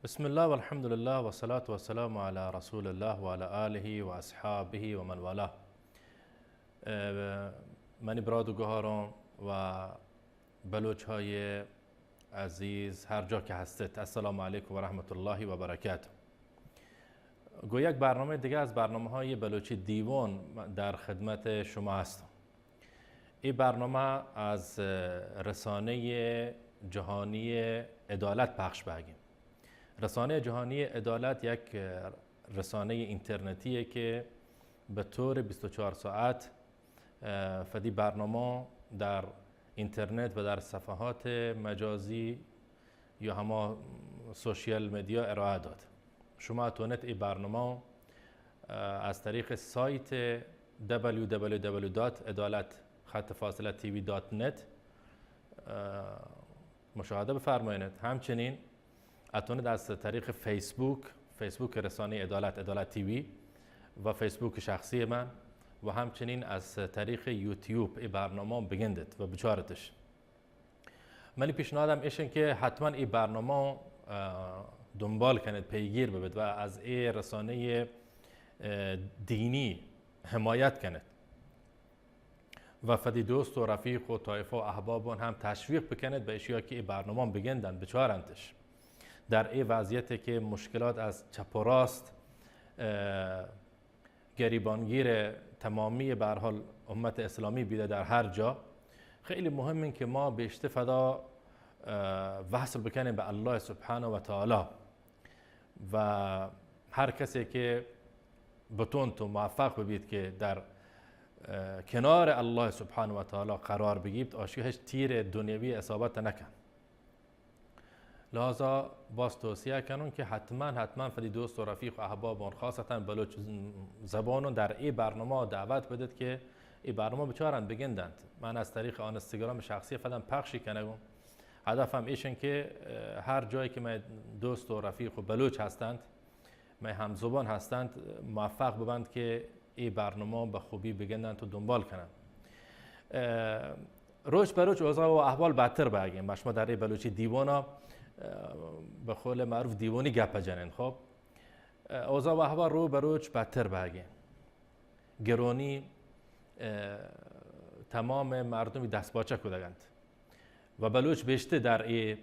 بسم الله والحمد لله والصلاة والسلام على رسول الله وعلى آله وأصحابه ومن والاه. اه، منی برات و گوهاران و بلوچ های عزیز هر جا که هستید، السلام علیکم و رحمت الله و برکاته. گو یک برنامهٔ دیگه از برنامه‌های بلوچی دیوان در خدمت شما هستم. این برنامه از رسانهٔ جهانی عدالت پخش بهگیم. رسانهٔ جهانی عدالت یک رسانهٔ اینترنتیه که به طور بیست و چهار ساعت، اه، فدی برنامه در اینترنت و در صفحات مجازی یا هما سوشیال مدیا ارائه داد. شما تونت ای برنامه، اه، از طریق سایت دبلیو دبلیو دبلیو دات عدالت خط فاصله تی وی دات نت، اه، مشاهده بفرماینت. همچنین اتونت از طریق فیسبوک، فیسبوک رسانهٔ عدالت، عدالت تی وی و فیسبوک شخصی من و همچنین از طریق یوتیوب ای برنامه بگندت و بچارتش. منی پیشنهادم ایشن که حتماً ای برنامه، اه، دنبال کنید، پیگیر ببید و از ای رسانهٔ، اه، دینی حمایت کنید و فدی دوست و رفیق و طایفه و احبابان هم تشویق بکنید به اشیا که ای برنامه بگندن، بچارنتش. در ای وضعیتی که مشکلات از چپ و راست، اه، گریبانگیر تمامی، به هر حال، امت اسلامی بیده در هر جا، خیلی مهمه که ما بیشتر فدا، اه، وصل بکنیم به الله سبحانه و تعالی و هر کسی که بتون تو موفق ببید که در، اه، کنار الله سبحانه و تعالی قرار بگیبت، آشی هیچ تیر دنیوی اصابت نکن. لہذا باز توصیہ کنون کہ حتماً، حتماً فدی دوست و رفیق و احبابان، خاصتاً بلوچ زبانان در ای برنامہ دعوت بدت کہ ای برنامہ بچارنت، بگندنت. من از طریق آن اینستاگرام شخصی فدم پخشی کنگون. هدفم ایشن کہ، اه، هر جایی که من دوست و رفیق و بلوچ هستند، مئے ہمزبان ہستنت، موفق ببنت کہ اے برنامہ بہ خوبی بگندنت و دنبال کننت۔ اه، روچ بہ روچ اوضاع و احوال بدتر بہگیں۔ ما شما در اے بلوچی دیوانا، اه، بہ قول معروف دیوانی گپ جنین، خب؟ اه، اوضاع و احوال رو بہ روچ بدتر بہگیں۔ گرانی، اه، تمام مردمی دست پاچہ کدگنت۔ و بلوچ بیشتر در اے،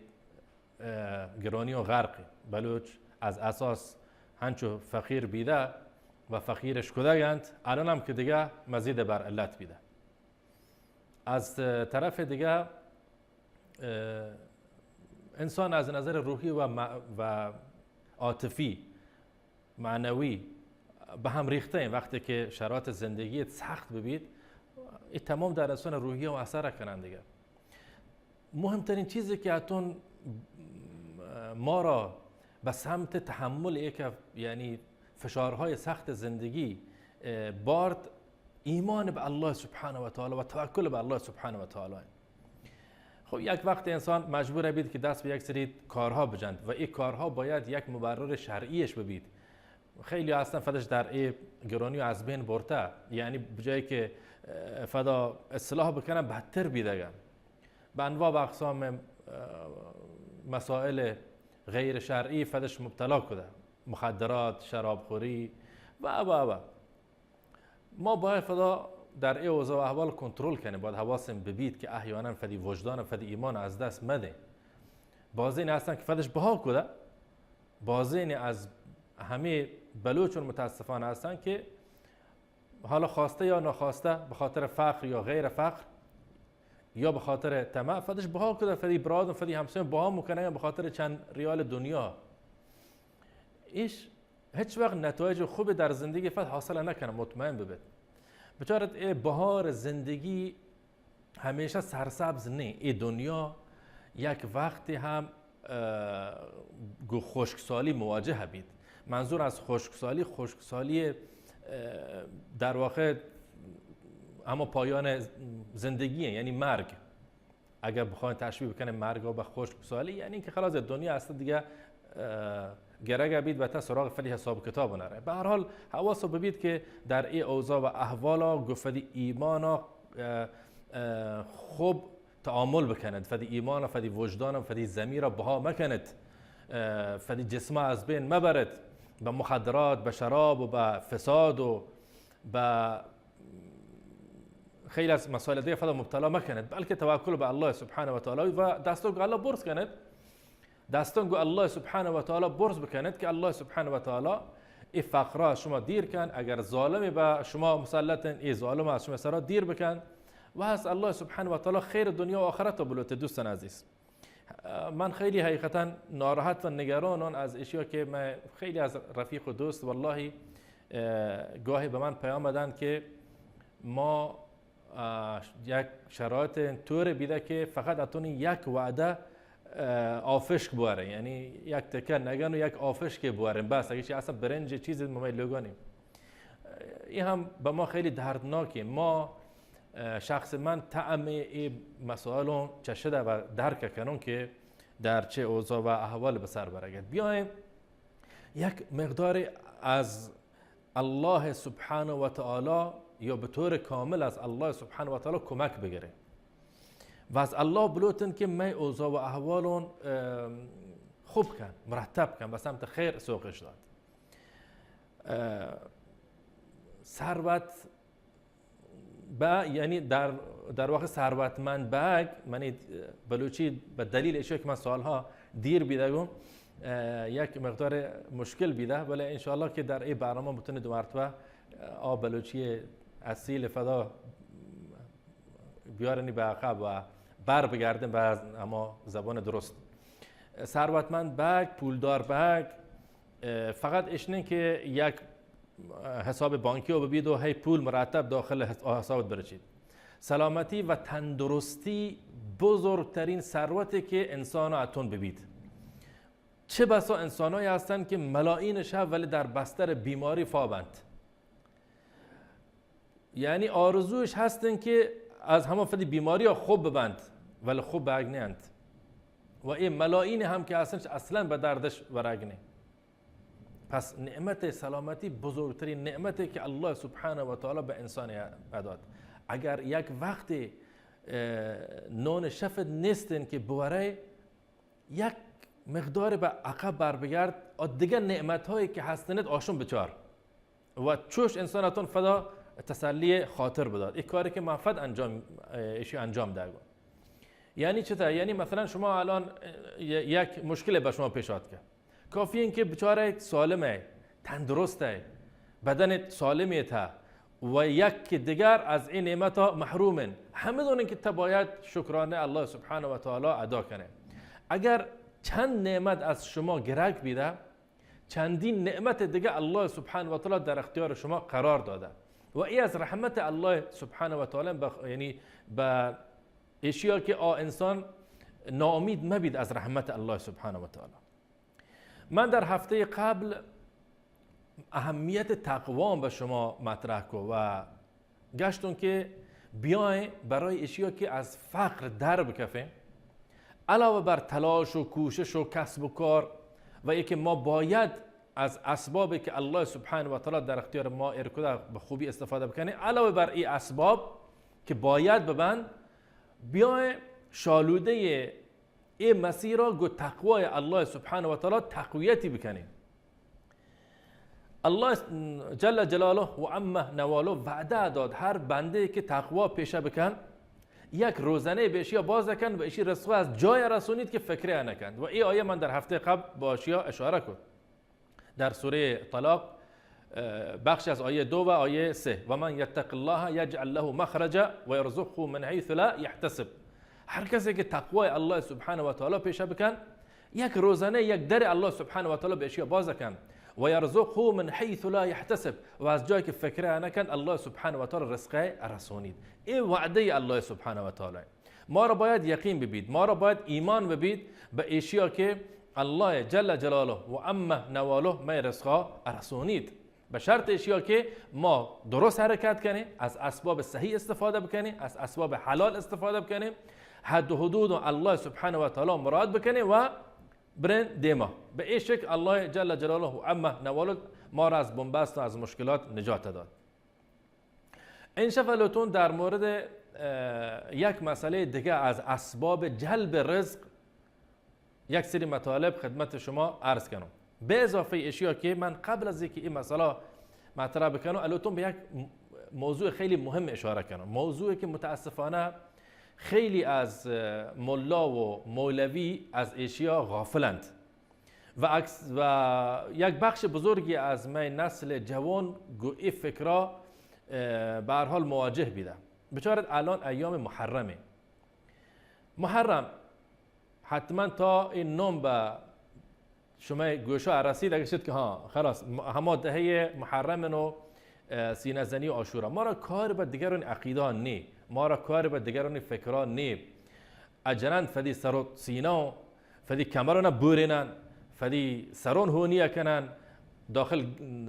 اه، گرانی و غرق۔ بلوچ از اساس ہنچو فقیر بیده و فقیرش کدگنت، الان هم که دیگه مزید بر علت بیده۔ از طرف دیگه، اه، انسان از نظر روحی و مع-، و عاطفی معنوی بہ ہم ریختہ ایں۔ وقتی کہ شرایط زندگی سخت ببیت، اے تمام در انسان روحیہ و اثر کنن دیگہ۔ مہمترین چیزی کہ اتون ما را بہ سمت تحمل ایک، یعنی فشارهای سخت زندگی، اه، بارد، ایمان بہ اللہ سبحانہ و تعالی و توکل بہ اللہ سبحانہ و تعالی۔ خب، یک وقت انسان مجبور بیت کہ دست بہ یک سری کارها بجنت و اے کارها باید یک مبرر شرعیش ببیت۔ خیلی هستن فدش در اے گرانی از بین برته، یعنی بجای که، اه، فدا اصلاح بکنن، بدتر بیدگن۔ بہ انواع و اقسام، اه، مسائل غیر شرعی فدش مبتلا کده، مخدرات، شرابخوری و، و، و۔ ما باید فدا در اے اوضاع و احوال کنترل کنیم، باید حواسم ببیت کہ احیانا فدی وجدان و فدی ایمان از دست مدیں۔ بازین هستن که فدش بها کده، بازین از همه بلوچون متاسفانه هستن که حالا خواسته یا ناخواسته، بہ خاطر فقر یا غیر فقر، یا بہ خاطر طمع، فدش بها کده، فدی برادن، فدی همسایان بها مکنه بہ خاطر چند ریال دنیا۔ ایش هیچ وقت نتایج خوبی در زندگی فد حاصل نکنه، مطمئن ببید۔ بچارت اے بهار زندگی همیشه سرسبز نی۔ اے دنیا یک وقتی هم، اه، گو خشکسالی مواجه بیت۔ منظور از خشکسالی، خشکسالی، اه، در واقع هما پایان زندگی، یعنی مرگ۔ اگر بخواین تشبیه بکنین مرگ و بہ خشکسالی، یعنی که خلاص دنیا اصلا دیگه، اه، گرگ بیت و تا سراغ فدی حساب کتاب نره۔ بہ هر حال، حواس ببیت که در اے اوضاع و احوالا گو فدی ایمانا، اه، اه، خوب تعامل بکنت، فدی ایمان و فدی وجدان و فدی ضمیر بها مکنت، اه، فدی جسما از بین مبرت، به مخدرات، به شراب و به فساد و به خیلی از مسائل دیگه فدا مبتلا مکنت، بلکه توکل به الله سبحانه و تعالی و دستو گو الله برز کنت. دستان گو الله سبحانه و تعالی برز بکنت که الله سبحانه و تعالی ای فقرا شما دیر کن، اگر ظالمی به شما مسلطن، ای ظالم از شما سرا دیر بکن و از الله سبحانه و تعالی خیر دنیا و آخرت بلوت. دوستان عزیز، من خیلی حقیقتاً ناراحت و نگرانان از اشیا که من خیلی از رفیق و دوست والله، اه، گاهی به من پیام دن که ما، اه، یک شرایط طور بیده که فقط اتونی یک وعده، اه، آفشک بواره، یعنی یک تکه نگن و یک آفشک بواره، بس اگه چی اصلاً برنج چیز ممی لوگانی. این هم به ما خیلی دردناکه. ما، اه، شخص من طعم ای مسائلون چشده و درک کنون که در چه اوضاع و احوال به سر برگرد. بیایم یک مقدار از الله سبحانه و تعالی یا به طور کامل از الله سبحانه و تعالی کمک بگیره و از الله بلوتن که می اوضاع و احوالون، ام، خوب کن، مرتب کن، به سمت خیر سوقش داد. اه، ثروت به، یعنی در، در واقع ثروتمند بگ، منی بلوچی به دلیل ایشی که من سالها دیر بیدگم، اه، یک مقدار مشکل بیده، ولی انشاءالله که در این برنامه بتونه دو مرتبه، اه، آ بلوچی اصیل فدا بیارنی به عقب و بر بگردیم به اما زبان درست. ثروتمند بگ، پولدار بگ، اه، فقط اش نه که یک حساب بانکی و ببید و هی پول مرتب داخل حس-، حسابت برچید. سلامتی و تندرستی بزرگترین ثروتی که انسان اتون ببید. چه بسا انسانایی هستند که ملاین شب ولی در بستر بیماری فابند، یعنی آرزوش هستن که از همه فدی بیماری ها خوب ببند، ولی خوب بگ نیند. و این ملاین هم که هستن اصلاً به دردش ورگ نه. پس نعمت سلامتی بزرگترین نعمتی که الله سبحانه و تعالی به انسان داد. اگر یک وقتی، اه، نان شفت نیستن که بوره، یک مقدار به عقب بر بگرد، آ دیگه نعمت‌هایی که هستنت آشون بچار و چوش انسانتون فدا تسلی خاطر بداد. این کاری که من فد انجام، اه، ایشی انجام دهگو. یعنی چطور؟ یعنی مثلاً شما الان، اه، ی-، یک مشکل به شما پیش آتکه. کافی این که بچاره سالمه، تندرسته، بدن سالمی تا و یک دیگر از این نعمت ها محرومن. همه دونن که تا باید شکرانه الله سبحانه و تعالی ادا کنه. اگر چند نعمت از شما گرک بیده، چندین نعمت دیگه الله سبحانه و تعالی در اختیار شما قرار داده و ای از رحمت الله سبحانه و تعالی بخ-، یعنی به اشیا که آ انسان ناامید مبید از رحمت الله سبحانه و تعالی. من در هفتهٔ قبل اهمیت تقوا به شما مطرح کو و گشتون که بیاین برای اشیا که از فقر در بکفین، علاوه بر تلاش و کوشش و کسب و کار و ای که ما باید از اسبابی که الله سبحانه و تعالی در اختیار ما ایر کده به خوبی استفاده بکنین، علاوه بر این اسباب که باید ببند، بیاین شالودهٔ ای مسیر را گو تقوای الله سبحانه و تعالی تقویتی بکنین. الله جل جلاله و عم نواله وعده داد، هر بنده که تقوا پیشه بکن، یک روزنه به اشیا باز کن و اشی رزقا از جای رسونید که فکره نکند. و ای آیه من در هفته قبل با اشیا اشاره کرد. در سورهٔ طلاق، اه، بخش از آیه دو و آیه سه، «و من یتق الله یجعل له مخرجا و یرزقه من حیث لا یحتسب.» هر کسی که تقوای الله سبحانه و تعالی پیشه بکن، یک روزنه، یک در الله سبحانه و تعالی به اشیا باز کن، «و یرزقه من حیث لا یحتسب»، و از جایی که فکره نکن، الله سبحانه و تعالی رزقه رسونید. این وعدهٔ الله سبحانه و تعالی. ما را باید یقین ببید، ما را باید ایمان ببید به ایشیا که الله جل جلاله و عم نواله می رزقا رسونید. به شرط ایشیا که ما درست حرکت کنیم، از اسباب صحیح استفاده بکنیم، از اسباب حلال استفاده بکنیم، حد و حدود الله سبحانه و تعالی مراد بکنیم و برین دیما. به این شکل الله جل جلاله و عم نواله ما را از بنبست و از مشکلات نجات داد. این شب لوتون در مورد، اه، یک مسئلهٔ دیگه از اسباب جلب رزق یک سری مطالب خدمت شما عرض کنم. به اضافه اشیا که من قبل از اینکه این مسئله مطرح بکنم، الوتون به یک م-، موضوع خیلی مهم اشاره کنم، موضوعی که متاسفانه خیلی از، اه، ملا و مولوی از اشیا غافلند و عکس، و یک بخش بزرگی از می نسل جوان گو ای فکرا، اه، به هر حال مواجه بیده. بچارت الان ایام محرمه. محرم، حتما تا این نام به شما گوشا رسید، اگه شد که ها، خلاص، م-، هما دهه محرم و، اه، سینه زنی و عاشورا. ما را کار به دیگران عقیده نی، ما را کار به دیگران فکران نی. اجنان فدی سر و سینه و فدی کمران بورینن، فدی سرون هونی کنن، داخل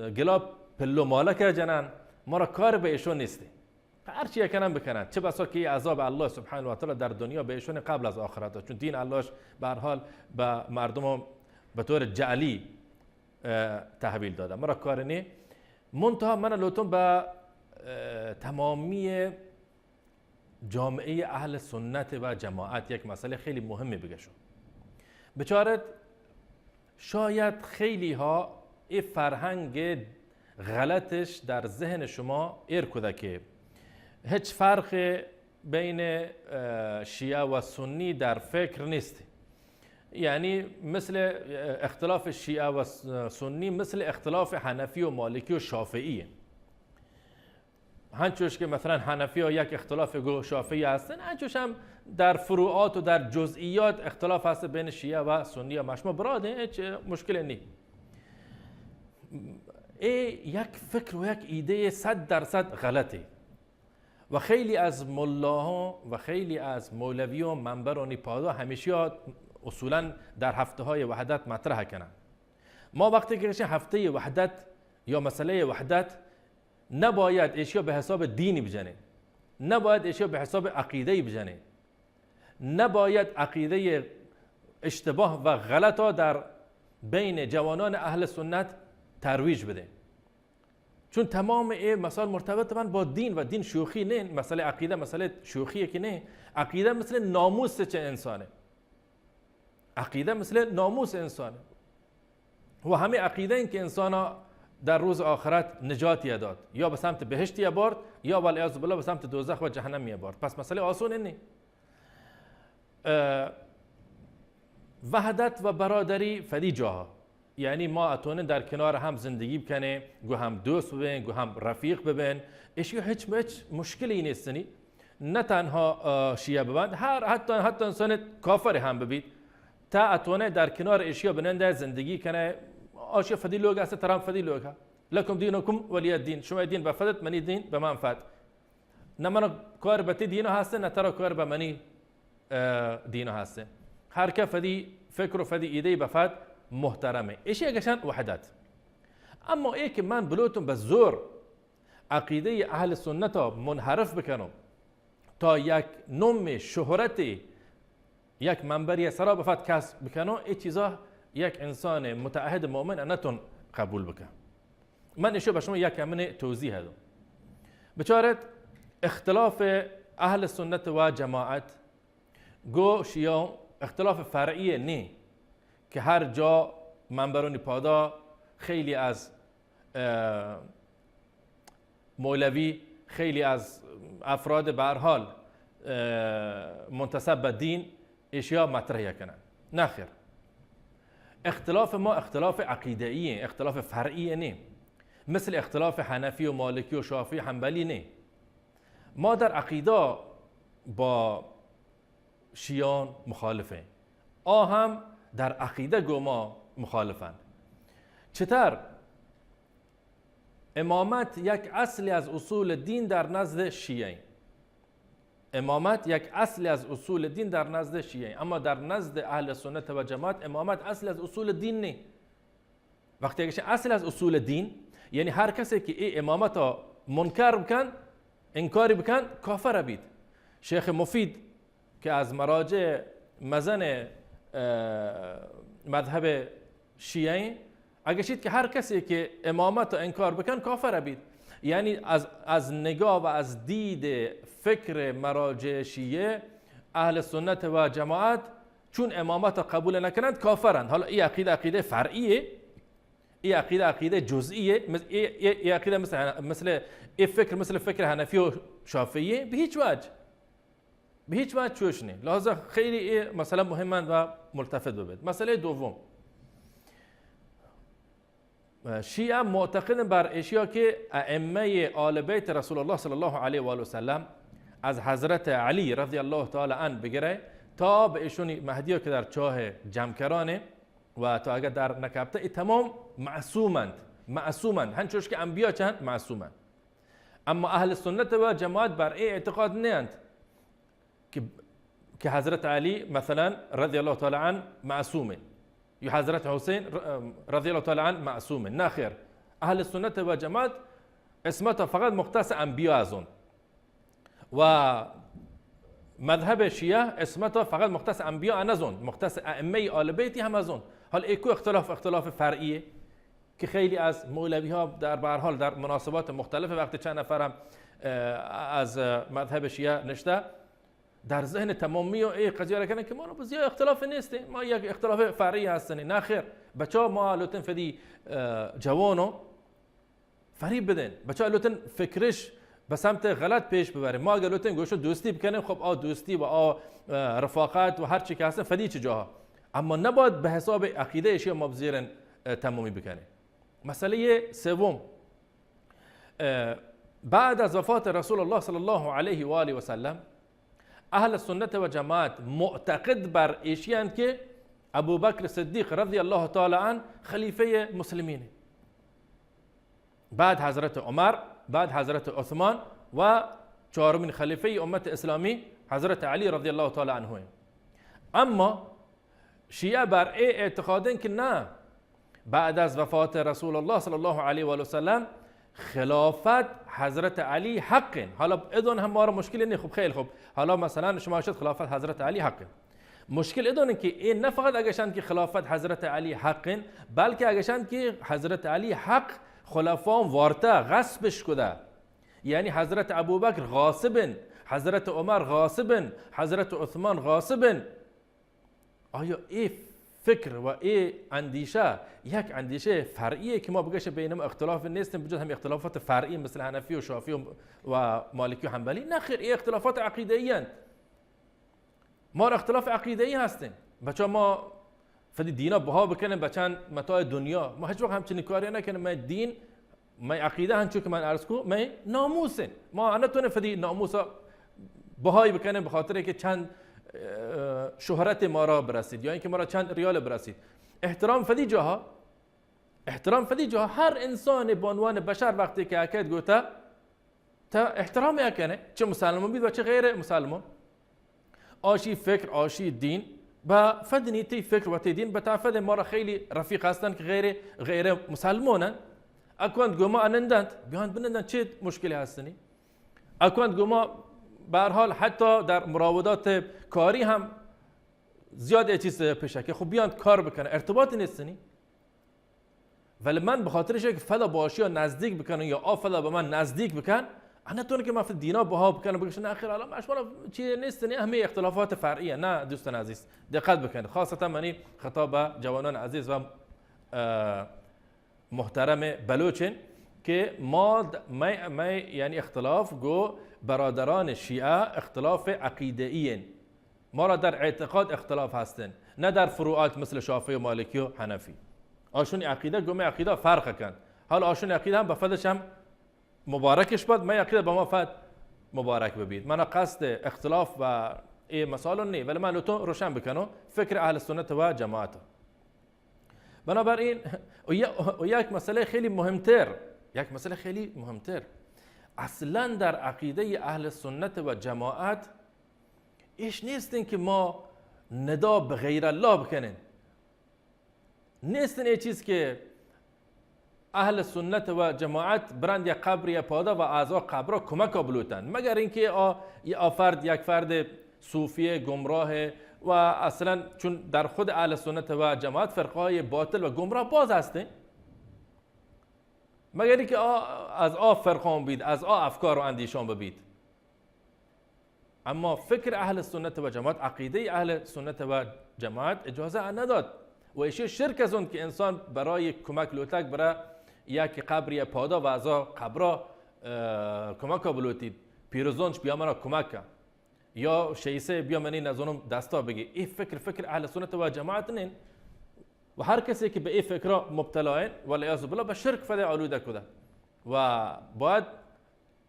گلاب پلو مالک جنن، ما را کار به ایشون نیستی. هر چی کنن بکنن، چه بسا که عذاب الله سبحانه و تعالی در دنیا به ایشون قبل از آخرت، چون دین اللهش به هر حال به مردم به طور جعلی، اه، تحویل داده. مرا کار نی. منتها من لوتون به، اه، تمامی جامعهٔ اهل سنت و جماعت یک مسئله خیلی مهمی بگشم. بچارت، شاید خیلی ها ای فرهنگ غلطش در ذهن شما ایر کده که هیچ فرق بین، اه، شیعه و سنی در فکر نیست. یعنی مثل، اه، اختلاف شیعه و س-، سنی مثل اختلاف حنفی و مالکی و شافعیه. هنچوش که مثلاً حنفی ها یک اختلاف گو شافعی هستن، هنچوش هم در فروعات و در جزئیات اختلاف هست بین شیعه و سنی. ما شما برادیں، هیچ مشکل نی. ای یک فکر و یک ایده صد درصد غلطی و خیلی از ملاها و خیلی از مولوی و منبرانی پادا همیشه اصولاً در هفته های وحدت مطرح کنن. ما وقتی که گشتیم هفته وحدت یا مسئله وحدت، نباید ایشیا به حساب دینی بجنه، نباید ایشیا به حساب عقیده‌ای بجنه، نباید عقیدهٔ اشتباه و غلطا در بین جوانان اهل سنت ترویج بده. چون تمام ای مسائل مرتبط من با دین و دین شوخی نه، مسئله عقیده مسئله شوخی که نه، عقیده مثل ناموس چه انسانه. عقیده مثل ناموس انسانه و همه عقیده این که انسانا در روز آخرت نجاتی داد، یا به سمت بهشتی برد، یا والعیاذ بالله به سمت دوزخ و جهنم برد. پس مسئله آسون نی. اه، وحدت و برادری فدی جاها، یعنی ما اتونه در کنار هم زندگی بکنه، گو هم دوست ببین، گو هم رفیق ببین، ایشی هیچ، هیچ مشکلی نیستنی. نه تنها، اه، شیعه ببند، هر حتی، حتی انسان کافر هم ببید، تا اتونه در کنار ایشیا بننده زندگی کنه. آشیا فدی لوگ است، ترام فدی لوگ ها. لکم دینکم ولی دین، شما دین به فدت، منی دین به من فد. نه من کار به تی دین هسته، نه ترا کار به منی، اه، دین هسته. هر که فدی فکر و فدی ایده به فد محترمه. ایشی گشن وحدت. اما ای که من بلوتم به زور عقیدهٔ اهل سنت ها منحرف بکنم، تا یک نام شهرت یک منبری سرا بفت کسب بکنو، ای چیزا یک انسان متعهد مؤمن نتون قبول بکن. من ایشو به شما یک امن توضیح دو. بچارت، اختلاف اهل سنت و جماعت گو شیعه اختلاف فرعی نی که هر جا منبرانی پادا خیلی از، اه، مولوی، خیلی از افراد به هر حال، اه، منتسب به دین ایشیا مطرح کنن. نه خیر. اختلاف ما اختلاف عقیده‌ای، اختلاف فرعی نی. مثل اختلاف حنفی و مالکی و شافعی حنبلی نی. ما در عقیده با شیعان مخالفه. آ هم در عقیده گو ما مخالفن. چطور؟ امامت یک اصلی از اصول دین در نزد شیعه. امامت یک اصلی از اصول دین در نزد شیعه، اما در نزد اهل سنت و جماعت امامت اصلی از اصول دین نی. وقتی که اصل از اصول دین، یعنی هر کسی که ای امامت ها منکر بکن، انکاری بکن، کافر بید. شیخ مفید که از مراجع مزن، اه، مذهب شیعه، اگه شید که هر کسی که امامت ها انکار بکن، کافر بید. یعنی از، از نگاه و از دید فکر مراجع شیعه، اهل سنت و جماعت چون امامت قبول نکنند، کافرند. حالا این عقیده عقیده فرعیه، این عقیده عقیده جزئیه، مس-، ای، ای، ای عقیده مثل، مثل، این فکر مثل فکر حنفی و شافعیه؟ به هیچ وجه، به هیچ وجه چوش نیه. لحاظا خیلی این مسئله مهمند و ملتفت ببید. مسئله دوم، شیعه معتقدن بر اشیا که ائمه آل بیت رسول الله صلی الله علیه و آله و سلم، از حضرت علی رضی الله تعالی عنه بگره تا به ایشونی مهدی که در چاه جمکرانه و تا اگر در نکپته، ای تمام معصومند، معصومند، هنچوش که انبیا چند معصومند. اما اهل سنت و جماعت بر ای اعتقاد نیند که، که حضرت علی مثلاً رضی الله تعالی عنه معصومه، یا حضرت حسین ر-، رضی الله تعالی عنه معصومه. نه خیر، اهل سنت و جماعت عصمت فقط مختص انبیا ازون و مذهب شیعه عصمت فقط مختص انبیا نزون، مختص ائمه آل بیتی هم ازون. حال ایکو اختلاف، اختلاف فرعیه که خیلی از مولوی ها در، به هر حال، در مناسبات مختلف وقت چند نفرم، اه، از مذهب شیعه نشته، در ذهن تمامی و ای قضیه را کنن که ما رو زیاد اختلاف نیسته، ما یک اختلاف فرعی هستنی. نه خیر، بچا ما لوتن فدی، اه، جوانو فریب بدن، بچا لوتن فکرش به سمت غلط پیش ببره. ما اگر لوتن گوشو دوستی بکنن، خب آ دوستی و آ، اه، رفاقت و هر چی که هستن فدی چه جاها، اما نباید به حساب عقیده اشی ما بزیرن، اه، تمامی بکنن. مسئله سوم، اه، بعد از وفات رسول الله صلی الله علیه و آله و سلم، اهل سنت و جماعت معتقد بر ایشی اند که ابوبکر صدیق رضی الله تعالی عنه خلیفهٔ مسلمینه، بعد حضرت عمر، بعد حضرت عثمان و چهارمین خلیفهٔ امت اسلامی حضرت علی رضی الله تعالی عنه. اما شیعه بر ای اعتقادن که نه، بعد از وفات رسول الله صلی الله علیه و آله و سلم خلافت حضرت علی حقن. حالا ادون هم ما را مشکل نیه، خب خیلی خب، حالا مثلاً شما شد خلافت حضرت علی حقن. مشکل ادون که ای نه فقط اگشند که خلافت حضرت علی حقن، بلکه اگشند که حضرت علی حق خلفا وارته، غصبش کده. یعنی حضرت ابوبکر غاصبن، حضرت عمر غاصبن، حضرت عثمان غاصبن. آیا ای فکر و ای اندیشه یک اندیشه فرعیه که ما بگشه بین ما اختلاف نیستیم، بجز هم اختلافات فرعی مثل حنفی و شافعی و، و مالکی و حنبلی؟ نه خیر، ای اختلافات عقیده‌ای انت. ما را اختلاف عقیده‌ای هستیم. بچا ما فدی دینا بها بکنیم به چند متاع دنیا، ما هیچ وقت همچنین کاری نکنیم. ما دین، مئے عقیدہ ہنچو کہ من عرض کو، مئے ناموس انت. ما نتوانیں فدی ناموس ءَ بہائی بکنیں بخاطر کہ چند، اه، شہرت مارا برسید یا اینکہ مارا چند ریال برسید. احترام فدی جاہا، احترام فدی جاہا ہر انسان بہ عنوان بشر وقتی کہ اکید گوتا تا احترام اکنه، چه مسلمان بید و چه غیر مسلمان. آشی فکر، آشی دین، با فدنی تی فکر و تی دین، بتا فد مارا خیلی رفیق هستن که غیر، غیر مسلمانن. اکوند گو ما انندند، بیان بنندند، چه مشکلی هستنی؟ اکوند گو ما، به هر حال، حتی در مراودات کاری هم زیاد ای چیز پیشه که خب بیان کار بکنه، ارتباطی نیستنی. ولی من بخاطر ایشی که فدا باشی ها نزدیک بکنم یا آ فدا به من نزدیک بکن، انا تو که من فد دینا بها بکنم، بگشن نه خیر، حالا اشمالا چی نیست، نه همه اختلافات فرعیه. نه دوستان عزیز، دقت بکنید، خاصتا منی خطاب به جوانان عزیز و، اه، محترم بلوچین که ما د-، می، می یعنی اختلاف گو برادران شیعه اختلاف عقیده‌ای این. ما را در اعتقاد اختلاف هستن، نه در فروعات مثل شافعی و مالکی و حنفی. آشون عقیده گو می عقیده فرق کن. حال آشون عقیده هم به فدش هم مبارکش باد، می عقیده به ما فد مبارک ببید. من قصد اختلاف و ای مسائل نی، ولی من لطو روشن بکنم فکر اهل سنت و جماعت. بنابراین، و ی-، و یک مسئله خیلی مهمتر، یک مسئله خیلی مهمتر، اصلاً در عقیدهٔ اهل سنت و جماعت ایش نیستین که ما ندا به غیر الله بکنین. نیستین ای چیز که اهل سنت و جماعت برند یک قبر یا پادا و اعضا قبرا کمک بلوتن، مگر اینکه آ، آ فرد یک فرد صوفی گمراه و اصلاً چون در خود اهل سنت و جماعت فرقه‌های باطل و گمراه باز هستین. مگر اینکه آ، از آ فرقان بید، از آ افکار و اندیشان ببید. اما فکر اہل سنت و جماعت، عقیدہ اہل سنت و جماعت اجازہ نداد و ایشی شرک ازند کہ انسان برای کمک لوٹگ برا یا کہ قبری پادا و ازا قبرا، اه، کمک بلوٹیت، پیرزونش بیا منا کمک کن، یا شیسے بیا منی نزانم دستا بگی. ای فکر، فکر اہل سنت و جماعت نین. و ہر کسی کہ به ای فکرا مبتلا این، والعیاذ بالله، به شرک فدے آلوده کده و باید،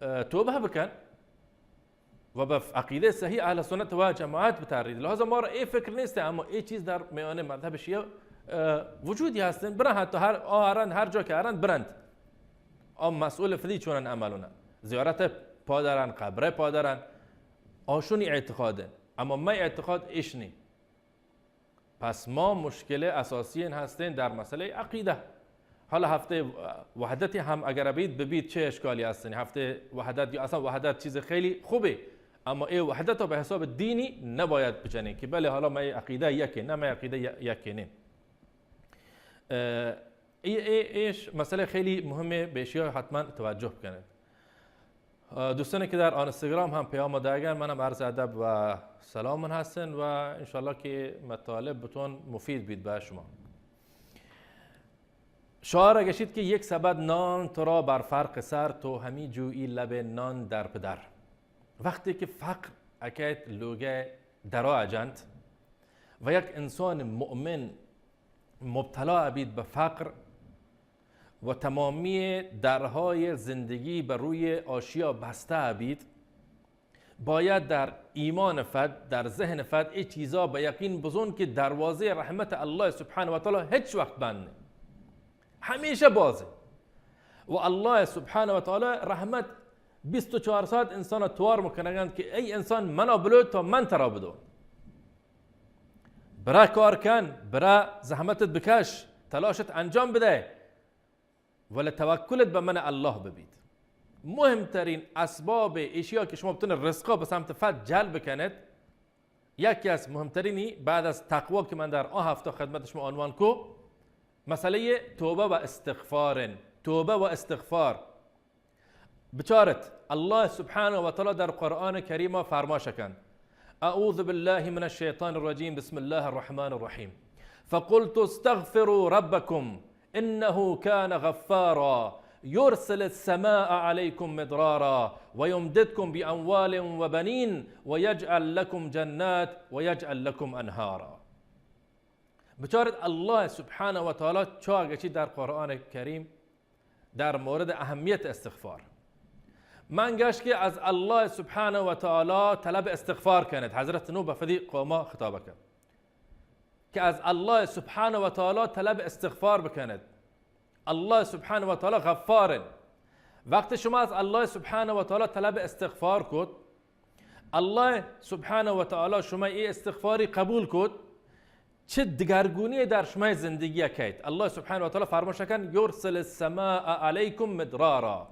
اه، توبه بکن و به عقیده صحیح اهل سنت و جماعت بترید. لهذا ما را ای فکر نیست، اما ای چیز در میان مذهب شیعه، اه، وجودی هستن. برن حتی هر، آ هرند، هر جا که هرند برند، آ مسئول فدی چونن عملونه. زیارت پا دارن، قبره پا دارن، آشونی اعتقاده. اما ما اعتقاد ایش نی. پس ما مشکل اساسی این هستین در مسئلهٔ عقیده. حالا هفته وحدت هم اگر بید ببید، چه اشکالی هستین؟ هفته وحدت یا اصلاً وحدت چیز خیلی خوبه، اما ای وحدت رو به حساب دینی نباید بچنین که بله حالا ما عقیده یکه، نه ما عقیده ی-، یکه نیم. اه، ای، ای، ایش مسئله خیلی مهمه، به اشیا حتماً توجه بکنید. اه، دوستانی که در آنستاگرام هم پیام داگن، منم عرض ادب و سلام من هستن و انشالله که مطالب بتون مفید بید به شما. شاعر گشید که یک سبد نان تو را بر فرق سر، تو همی جویی لب نان در پدر. وقتی که فقر اکیت لوگه درا اجنت و یک انسان مؤمن مبتلا ابید به فقر و تمامی درهای زندگی به روی آشیا بسته ابید، باید در ایمان فد، در ذهن فد، ای چیزا به یقین بزن که دروازهٔ رحمت الله سبحانه و تعالی هیچ وقت بند نه، همیشه بازه. و الله سبحانه و تعالی رحمت بیست و چهار ساعت انسان توار مکنگند که ای انسان منا بلوت تا من ترا بدون. برا کار کن، برا زحمتت بکش، تلاشت انجام بده، ولی توکلت به من الله ببید. مهمترین اسباب اشیا که شما بتونه رزقا به سمت فد جلب کنید، یکی از مهمترینی بعد از تقوا که من در آن هفته خدمت شما عنوان کو، مسئلهٔ توبه و استغفارن. توبه و استغفار. بچارت، الله سبحانه و تعالی در قرآن کریم فرماش کن: اعوذ بالله من الشیطان الرجیم، بسم الله الرحمن الرحیم. فقلت استغفروا ربکم انه کان غفارا یرسل السماء علیکم مدرارا و یمددکم باموال و بنین و یجعل لکم جنات و یجعل لکم انهارا. بچارت الله سبحانه و تعالی چا گشی در قرآن کریم در مورد اهمیت استغفار. من گشت که از الله سبحانه و تعالی طلب استغفار کنید. حضرت نوح به فدی قوما خطاب کرد که از الله سبحانه و تعالی طلب استغفار بکنید. الله سبحانه و تعالی غفارن. وقتی شما از الله سبحانه و تعالی طلب استغفار کد، الله سبحانه و تعالی شما ای استغفاری قبول کد، چه دگرگونی در شما زندگی کیت. الله سبحانه و تعالی فرماش کن: یرسل السماء علیکم مدرارا.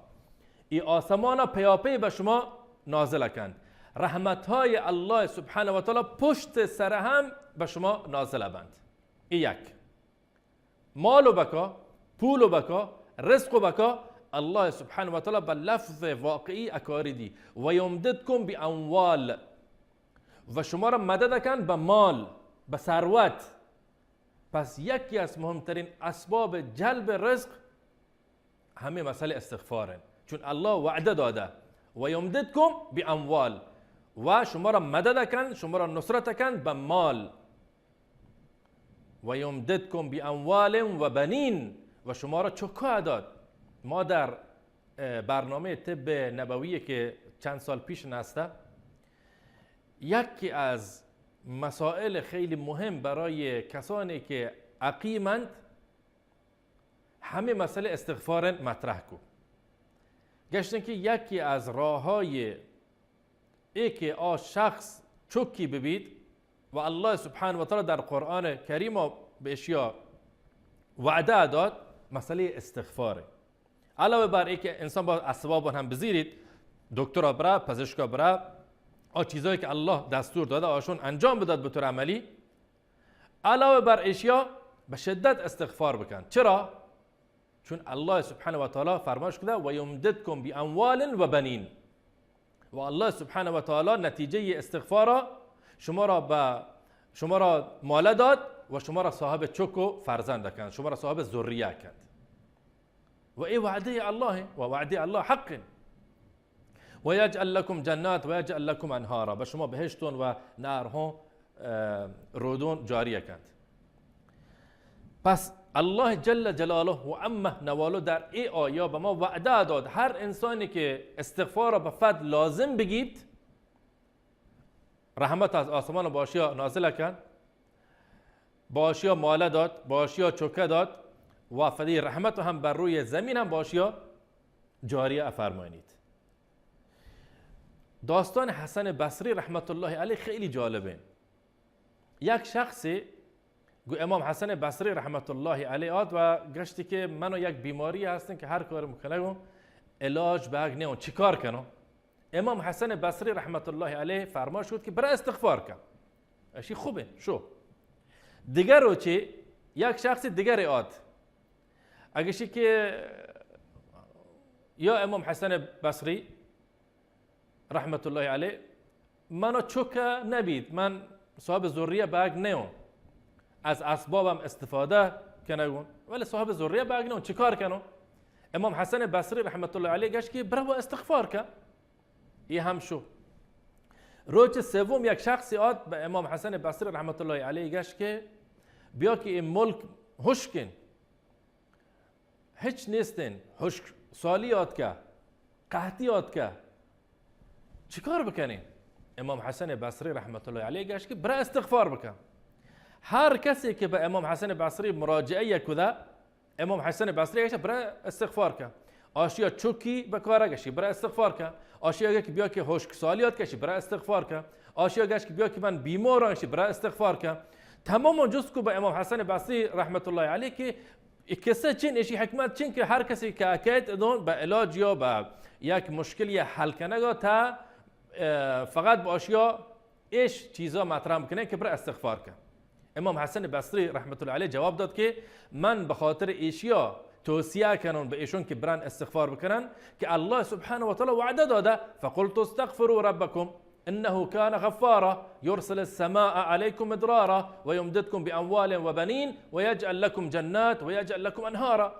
ای آسمان پیاپی به شما نازل کند. رحمت‌های الله سبحانه و تعالی پشت سر هم به شما نازل بند. ای یک. مال و بکا، پول و بکا، رزق و بکا، الله سبحانه و تعالی به لفظ واقعی اکاری دی: و یمددکم باموال، و شما را مدد کن به مال، به ثروت. پس یکی از مهمترین اسباب جلب رزق همین مسئلهٔ استغفارن، چون الله وعده داده: و یمددکم باموال، و شما را مدد کن، شما را نصرت کن به مال. و یمددکم باموال و بنین، و شما را چکا داد. ما در، اه، برنامهٔ طب نبوی که چند سال پیش نسته، یکی از مسائل خیلی مهم برای کسانی که عقیمند، همین مسئلهٔ استغفار مطرح کو. گشتن که یکی از راه‌های ای که آ شخص چکی ببید و الله سبحانه و تعالی در قرآن کریم به اشیا وعده داد، مسئلهٔ استغفاره. علاوه بر ای که انسان با اسباب هم بزیرید، دکترا برا، پزشکا برا، آ چیزایی که الله دستور داده آشون انجام بداد به طور عملی، علاوه بر اشیا به شدت استغفار بکن. چرا؟ چون الله سبحانه و تعالی فرماش کده: و یمددکم باموال و بنین، و الله سبحانه و تعالی نتیجهٔ استغفارا شما را به، شما را ماله داد و شما را صاحب چک و فرزند کند، شما را صاحب ذریه کند. و ای وعدهٔ الله و وعدهٔ الله حق. و یجعل لکم جنات و یجعل لکم انهارا، به شما بهشتون و نهرها، اه، رودون جاری کند. پس الله جل جلاله و عمه نواله در ای آیا به ما وعده داد، هر انسانی که استغفار به فد لازم بگیبت، رحمت از آسمان باشیا نازل کند، باشیا ماله داد، باشیا چکه داد و فدی رحمت هم بر روی زمین هم باشیا جاری افرماینید. داستان حسن بصری رحمت الله علیه خیلی جالبه. یک شخصی گو امام حسن بصری رحمت الله علیه آت و گشتی که منو یک بیماری هستن که هر کار مکنگم علاج بگ نیون، چیکار کنم؟ امام حسن بصری رحمت الله علیه فرماش کت که برا استغفار کن. اشی خوبه، شو. دیگر روچی یک شخص دیگر آت، اگشی که یا امام حسن بصری رحمت الله علیه، منا چک نبید، من صاحب ذریه بگ نیون، از اسبابم استفاده کنگون، ولی صاحب ذریه بگ نیون، چیکار کنون؟ امام حسن بصری رحمت الله علیه گشت که برو استغفار کن. ای هم شو. روچ سوم یک شخصی آت به امام حسن بصری رحمت الله علیه گشت که بیا که این ملک هشکن، هچ نیستین، هشک سالی آتکه، قحطی آتکه، چیکار بکنین؟ امام حسن بصری رحمت الله علیه گشت که برا استغفار بکن. هر کسی که به امام حسن بصری مراجعه کده، امام حسن بصری گشت برا استغفار کن. آشیا چوکی بکاره گشی برا استغفار کن. آشیا گشت که بیا که هشک سالی آتکه، شی برا استغفار کن. آشیا گشت که بیا که من بیمارم، شی برا استغفار کن. تمام جست کو به امام حسن بصری رحمت الله علیه که ای قصه چین، ایشی حکمت چین که هر کسی که اکیت دون به علاج یا به یک مشکلی حل کنگا تا، اه، فقط با اشیا ایش چیزا مطرح بکنه که برای استغفار کن. امام حسن بصری رحمت الله علیه جواب داد که من به خاطر ایشیا توصیه کنون به ایشون که برن استغفار بکنن که الله سبحانه و تعالی وعده داده، فقلت استغفروا ربکم انه کان غفارا یرسل السماء علیکم مدرارا و یمددکم باموال و بنین و یجعل لکم جنات و یجعل لکم انهارا.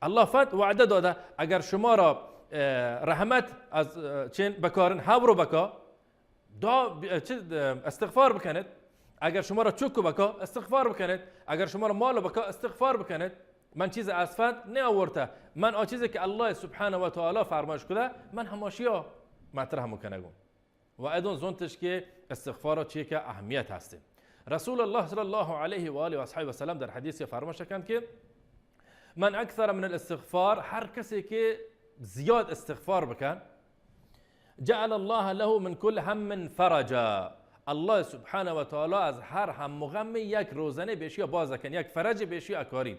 الله فت وعده داده، اگر شما را، اه، رحمت از، اه، چین بکارن، هاورو بکا، دا ب-، چی، اه، استغفار بکنید. اگر شما را چوک بکا، استغفار بکنید. اگر شما را مال بکا، استغفار بکنید. من چیز از فت نیاورته. من آ چیزی که الله سبحانه و تعالی فرمایش کده، من هماشیا مطرح مکنگم. و ادون زونتش که استغفار چی که اهمیت هسته. رسول الله صلی الله علیه و آله و اصحابه و سلم در حدیث فرمایش کند که من اکثر من الاستغفار، هر کسی که زیاد استغفار بکن، جعل الله له من كل هم فرجا، الله سبحانه و تعالی از هر هم و غم یک روزنه بیشی باز کن، یک فرج بیشی اکاری.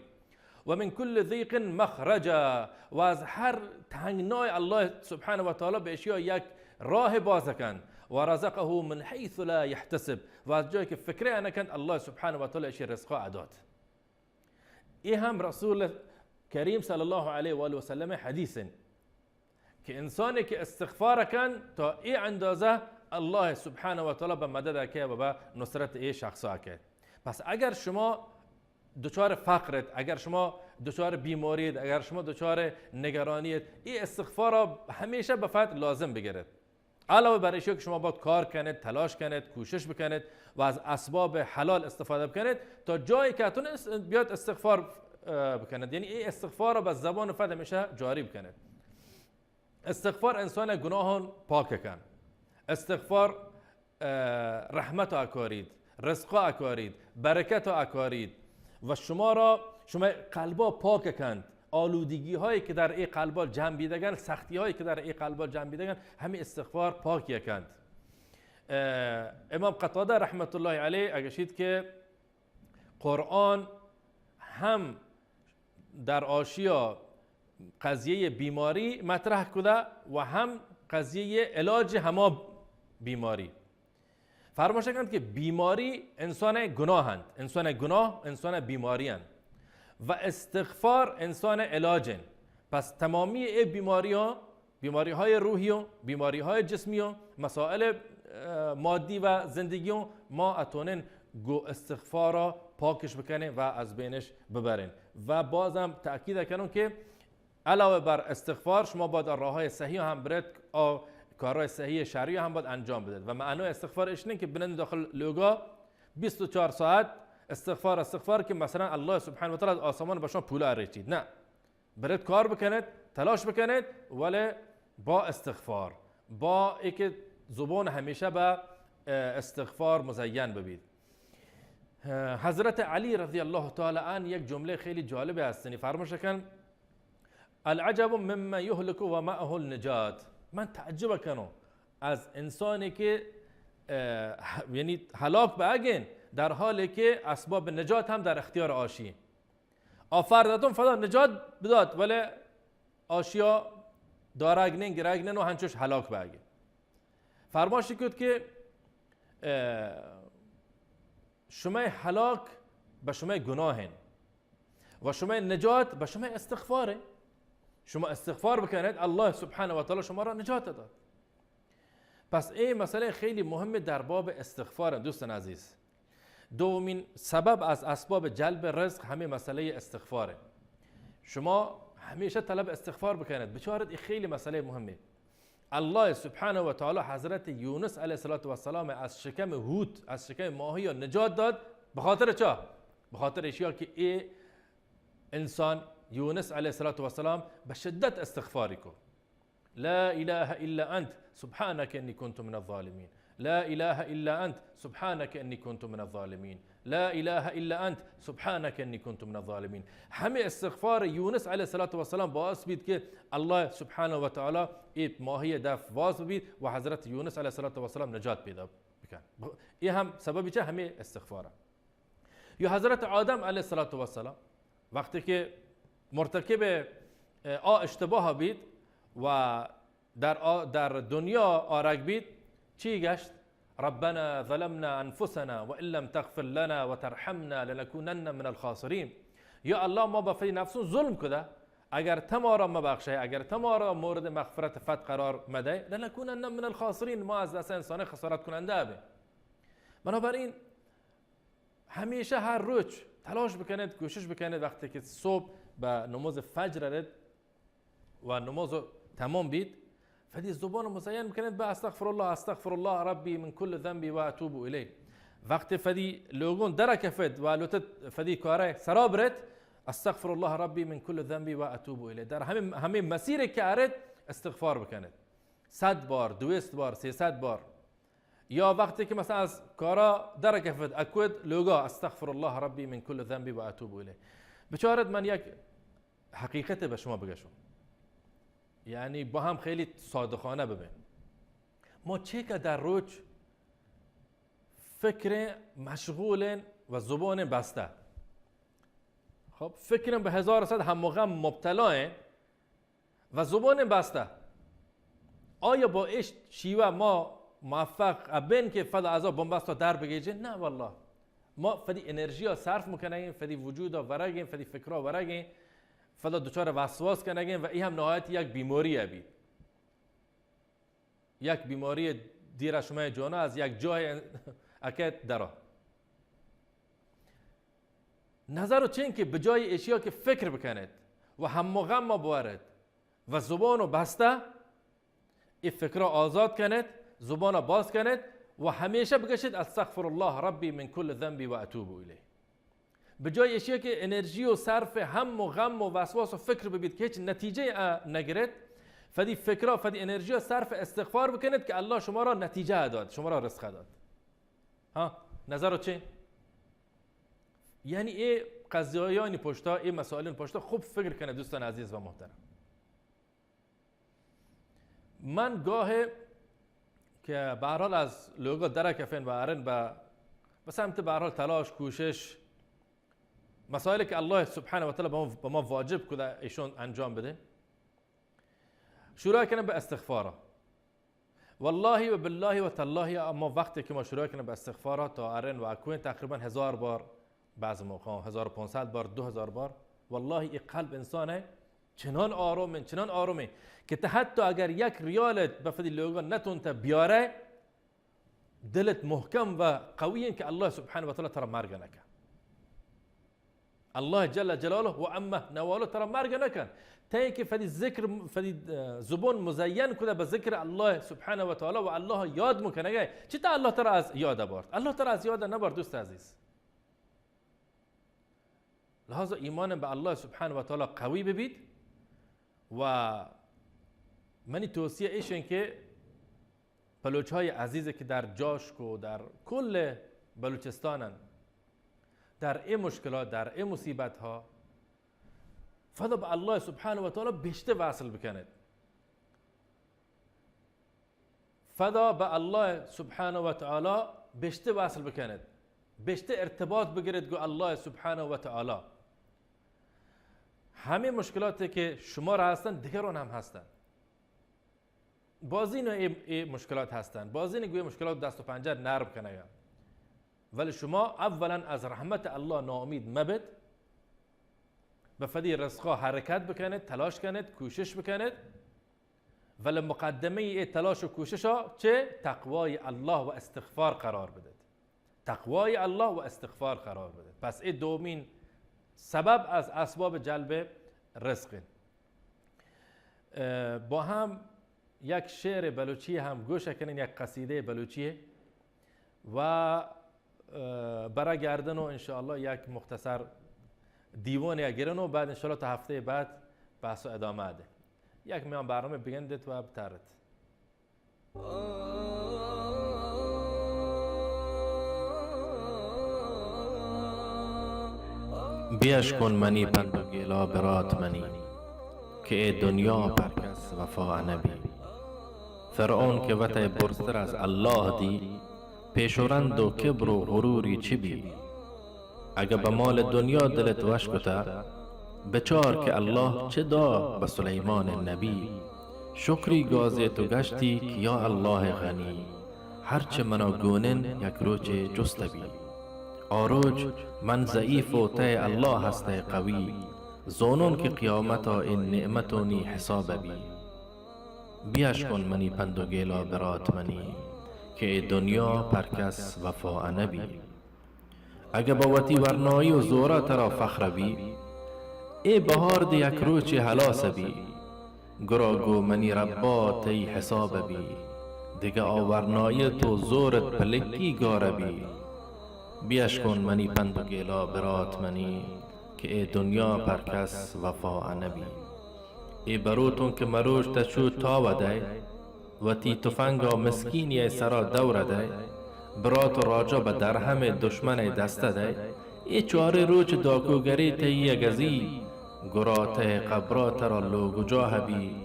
و من کل ضیق مخرجا، و از هر تنگنای الله سبحانه و تعالی به اشیا یک راه باز کن. و رزقه من حیث لا یحتسب، و از جایی که فکر نکند الله سبحانه و تعالی اشی رزقا اداد. ای هم رسول کریم صلی الله علیه و آله و سلم حدیث انت که انسانی که استغفار کن تا ای اندازه الله سبحانه و تعالی به مدد که و به نصرت ای شخصا که. پس اگر شما دچار فقرت، اگر شما دچار بیماریت، اگر شما دچار نگرانیت، ای استغفار را همیشه به فت لازم بگیرید. علاوه بر ایشی که شما باید کار کنید، تلاش کنید، کوشش بکنید و از اسباب حلال استفاده بکنید تا جایی که اتون اس-، بیاد استغفار، اه، بکنید. یعنی ای استغفار را به زبان فت همیشه جاری بکنید. استغفار انسان گناهان پاک کن. استغفار، اه، رحمت اکارید، رزق اکارید، برکت اکارید و شما را، شما قلبا پاک کند. آلودگی هایی که در ای قلبا جمع بیدگن، سختی هایی که در ای قلبا جمع بیدگن، همین استغفار پاک کند. اه، امام قتاده رحمت الله علیه اگشید که قرآن هم در آشیا قضیهٔ بیماری مطرح کده و هم قضیهٔ علاج هما بیماری. فرمایش کند که بیماری انسان گناه انت، انسان گناه انسان بیماری انت و استغفار انسان علاج انت. پس تمامی ای بیماری ها بیماری های روحی و بیماری های جسمی و مسائل، اه، مادی و زندگی و ما اتونن گو استغفار را پاکش بکنن و از بینش ببرن. و بازم تأکید کنم که علاوه بر استغفار، شما باید راه های صحیح هم برید، آ، کارهای صحیح شرعی هم باید انجام بدید. و معنای استغفار اش نه که بنند داخل لوگا بیست و چهار ساعت استغفار، استغفار که مثلاً الله سبحانه و تعالی از آسمان به شما پولا ریچید. نه. برید کار بکنید، تلاش بکنید، ولی با استغفار، با اینکه زبان همیشه به، اه، استغفار مزین ببید. اه، حضرت علی رضی الله تعالی عنه یک جمله خیلی جالبی هستنی، فرمایش کن: «العجب ممن یهلک و معه النجات.» من تعجب کنم از انسانی که، اه، یعنی هلاک به اگین، در حالی که اسباب نجات هم در اختیار آشی. آفر داتون فدا نجات بدات، ولی آشیا دارگ نین، گرگ نین و هنچوش هلاک به اگین. فرمایشی کد که، اه، شمئے هلاک به شمئے گناهن و شمئے نجات به شمئے استغفاره. شما استغفار بکنید، الله سبحانه و تعالی شما را نجات داد. پس این مسئله خیلی مهمه در باب استغفار، دوستان عزیز. دومین سبب از اسباب جلب رزق همین مسئله استغفاره. شما همیشه طلب استغفار بکنید، بچارید، این خیلی مسئله مهمه. الله سبحانه و تعالی حضرت یونس علیه الصلاة والسلام از شکم حوت، از شکم ماهی نجات داد. به خاطر چا؟ به خاطر اشیا که ای انسان یونس علیه الصلاة والسلام به شدت استغفاری کو. لا اله الا انت سبحانك اني كنت من الظالمين. لا اله الا انت سبحانك اني كنت من الظالمين. لا اله الا انت سبحانك اني كنت من الظالمين. همین استغفار یونس علیه الصلاة والسلام باعث بید که الله سبحانه و تعالی ای ماهی دف واز بید و حضرت یونس علیه الصلاة والسلام نجات پیدا بکن. ب-، ای هم سببی چه؟ همین استغفاره. یا حضرت آدم علیه الصلاة والسلام وقتی که مرتکب، اه، آ اشتباه بید و در آ-، در دنیا آرگ بید، چی گشت؟ ربنا ظلمنا انفسنا وان لم تغفر لنا وترحمنا لنكونن من الخاسرين. یا الله، ما به فدی نفسون ظلم کده، اگر تو ما را مبخشه، اگر تو ما را مورد مغفرت فت قرار مده، لنكونن من الخاسرين، ما از دست انسان خسارت کننده بیم. بنابراین همیشه هر روچ تلاش بکنید، کوشش بکنید، وقتی که صبح به نماز فجر رد و نماز تمام بید، فدی زبان مزین بکنید به استغفر الله، استغفر الله ربی من کل ذنبی و اتوب الیه. وقتی فدی لوگون در کفت و لوتت فدی کاره سرا برد، استغفر الله ربی من کل ذنبی و اتوب الیه. در همین، همین مسیر که ارد استغفار بکنید. صد بار، دویست بار، سیصد بار. یا وقتی که مثلاً از کارا در کفت، اکود لوگا، استغفر الله ربی من کل ذنبی و اتوب الیه. بچارت، من یک حقیقت به شما بگشم، یعنی با هم خیلی صادقانه ببین. ما چه که در روچ فکر مشغولین و زبان بسته، خب، فکرم به هزار صد هم و غم مبتلایین، و زبان بسته. آیا با اش شیوه ما موفق ابین که فدا ازا بنبستا در بگیجین؟ نه والله. ما فدی انرژیا صرف مکنگین، فدی وجودا ورگین، فدی فکرا ورگین، فدا دچار وسواس کنگین و ای هم نهایت یک بیماری بید. یک بیماری دیر شمئے جانا از یک جای اکت درا. نظر و چین که بجای اشیا که فکر بکنید و هم و غم ما بورید و زبان و بسته، ای فکر آزاد کنید، زبان باز کنید و همیشه بگشید: «استغفر الله ربی من کل ذنبی و اتوب الیه.» به جای اشیا که انرژی و صرف هم و غم و وسواس و فکر ببید که هیچ نتیجه اه نگرید، فدی فکرا، فدی انرژیا صرف استغفار بکنید که الله شما را نتیجه داد، شما را رزق داد. ها، نظر چه؟ یعنی ای قضایانی پشتا، ای مسائلین پشتا خوب فکر کنه دوستان عزیز و محترم. من گاه که به هر حال از لوگا درکفین و ارن به، به سمت به هر حال تلاش، کوشش، مسائلی که الله سبحانه و تعالی به ما، به ما واجب کده ایشون انجام بدین، شروع کنم به استغفارا. والله و بالله و تالله، اما وقتی که ما شروع کنیم به استغفارا تا ارن و اکوین تقریباً هزار بار، بعض موقع هزار و پانصد بار، دو هزار بار، والله ای قلب انسانه چنان آرامیں، چنان آرامیں کہ تو حتی اگر یک ریالت به فدی لوگا نتونته بیاره، دلت محکم و قوی انت که الله سبحانه و تعالی ترا مرگ نکن. الله جل جلاله و عم نواله ترا مرگ نکن. تا اینکه فدی ذکر، فدی، اه، زبان مزین کده به ذکر الله سبحانه و تعالی و الله یاد مکنگه، چی تا الله ترا از یاد برد؟ الله ترا از یاد نبرد، دوست عزیز. لهذا ایمان به الله سبحانه و تعالی قوی ببید و منی توصیه ایشن که بلوچ‌های عزیز که در جاشک و در کل بلوچستانن، در این مشکلات، در این مصیبت‌ها، فدا به الله سبحانه و تعالی بیشتر وصل بکنید. فدا به الله سبحانه و تعالی بیشتر وصل بکنید، بیشتر ارتباط بگیرید گو الله سبحانه و تعالی. همه مشکلاتی که شما را هستن، دیگران هم هستن. بازین ای، ای مشکلات هستن، بازین گوی مشکلات دست و پنجه نرم کنگا. ولی شما اولاً از رحمت الله ناامید مبید، به فدی رزقا حرکت بکنید، تلاش کنید، کوشش بکنید. ولی مقدمهٔ ای تلاش و کوششا چه؟ تقوای الله و استغفار قرار بدید. تقوای الله و استغفار قرار بدید. پس ای دومین سبب از اسباب جلب رزق. اه، با هم یک شعر بلوچی هم گوش کنین، یک قصیدهٔ بلوچی و، اه، برا گردن و انشاءالله یک مختصر دیوان یا گرن و بعد انشاءالله تا هفتهٔ بعد بحث و ادامه ده. یک میان برنامه بگندت و بترت. بیاشکن منی پند و گیلا برات منی، که ای دنیا پر کس وفا نبی. فرعون که وتئ برزتر از الله دی، پیش و رند و کبر و غروری چی بی؟ اگه به مال دنیا دلت وش کته، بچار که الله چه دا به سلیمان نبی. شکری گازیت و گشتی که یا الله غنی، هرچه منا گونن یک روچه جست بی. آ روچ من ضعیف و تئ الله هستئ قوی، زانون که قیامتا این نعمتونی حساب بی. بیاشکن منی پند و گیلا برات منی، که ای دنیا پر کس وفا نبی. اگه به وتی ورنایی و زورا ترا فخر بی، ای بهار دی یک روچی هلاس بی. گرا گو منی ربا تئی حساب بی، دگه آ ورنایت و زورت پلکی گار بی. بیاشکن منی پند و گیلا برات منی، که ای دنیا پر کس وفا نبی. ای بروتون که مروچ تچو تاو دئے، وتی تفنگا مسکینی سرا دور دئے، برات و راجا به درهم دشمن دست دئے، ای چاره روچ داکوگری تئی گزی، گرا تئ قبرا ترا لوگ و جاه بی،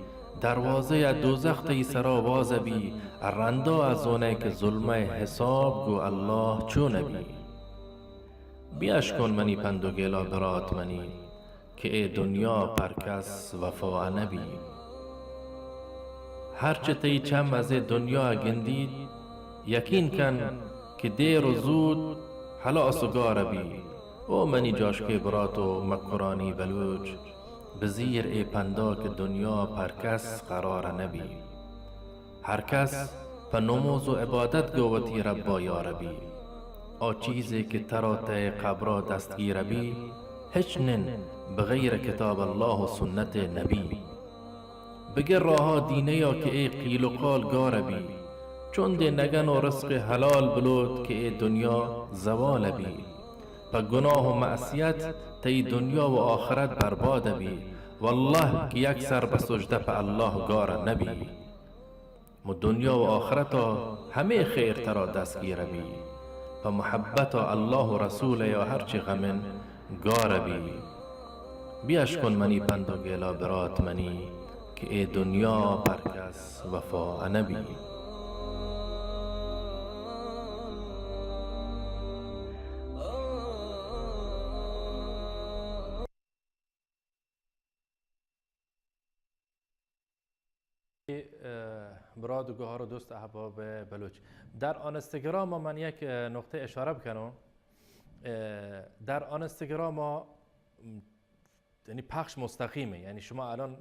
دروازهٔ دوزخ تئی سرا واز بی، رندا ازونه که ظلمئ حساب گو الله چون بی. بیاشکن منی پند و گیلا برات منی، که ای دنیا پر کس وفا نبی. هرچه تئی چم از ای دنیا گندید، یقین کن که دیر و زود هلاس و گار بی. او منی جاشکئ برات و مکرانی بلوچ، بزیر ای پندا که دنیا پر کس قرار نبی. هر کس په نموز و عبادت گو وتی ربا یار بی. آ چیزی که ترا تئ قبرا دستگیر بی، هچ نن بغیر کتاب الله و سنت نبی. بگر راها دینیا که ای قیل و قال گار بی، چون دی نگن و رزق حلال بلوت که ای دنیا زوال بی. په گناه و معصیت تئی دنیا و آخرت برباد بی. والله که یک سر به سجده په الله گار نبی. مو دنیا و آخرتا همه خیر ترا دستگیر بی. په محبتا الله و رسول یا هرچی غمن گار بی. بیاشکن منی پند و گیلا برات منی، که ای دنیا پر کس وفا نبی. اه، برات و گوهر و دوست احباب بلوچ، در آنستگرام من یک، اه، نقطه اشاره بکنم. اه، در آنستگرام یعنی پخش مستقیمه، یعنی شما الان